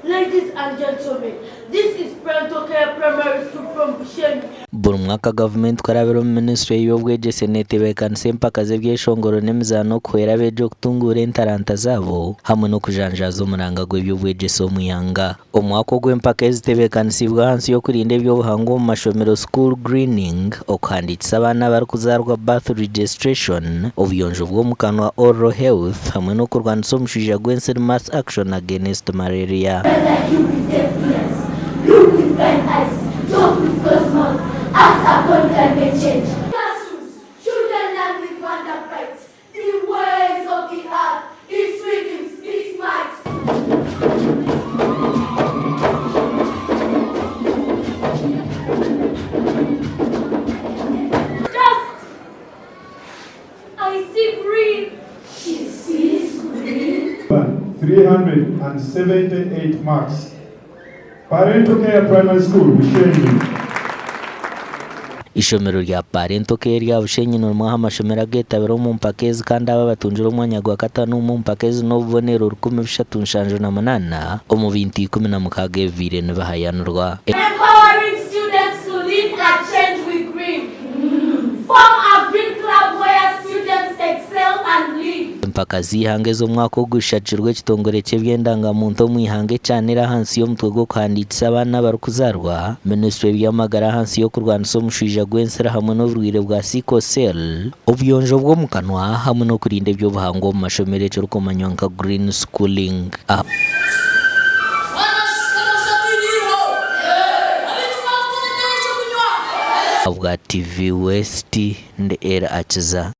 Ladies and gentlemen, this is Parental Care Primary School from Bushenyi. Buri mwaka gavumenti kurabira omu minisitule y'eby'obwegyese neetebeekanisa empaka z'ebyeshongoro n'emizaano okuhwera abeegi okutunguura entaranta zaabo hamwe n'okujanjaaza omuranga gw'eby'obwegyese omu ihanga. Omwaka ogu empaka ezi zitebeekanisiibwe ahansi y'okurinda eby'obuhangwa omu mashomero, School Greening, okuhandiikisa abaana abarikuzaarwa, Birth Registration, obuyonjo bw'omu kanwa, Oral Health, hamwe n'okurwanisa omushwija gw'ensiri, Mass Action Against Malaria. The ways of the earth, its rhythms, its might. Just, I see green. She sees green. 378 marks. Parental Care Primary School, Bushenyi. Eishomero rya Parental Care erya Bushenyi ni rimwe aha mashomero ageetabire omu mpaka ezi kandi aba abatungire omwanya gwa kataano omu mpaka ezi n'obubonero 378 omu bintu 16 ebibaire nibihayanirwa. Empowering students to lead a change with green. Form a green club where students excel and lead. Empaka z'eihanga ez'omwaka ogu zishagirwe ekitongore ky'eby'endangamuntu omu ihanga ekyanire ahansi y'omutwe gw'okuhandiikisa abaana abarikuzaarwa, minisitule y'eby'amagara ahansi y'okurwanisa omushwija gw'ensiri hamwe n'oburwaire bwa sickle cell, obuyonjo bw'omu kanwa hamwe n'okurinda eby'obuhangwa omu mashomero ekirikumanywa nka Green Schooling. Ahabwa TV West, ndi Elly Akiza.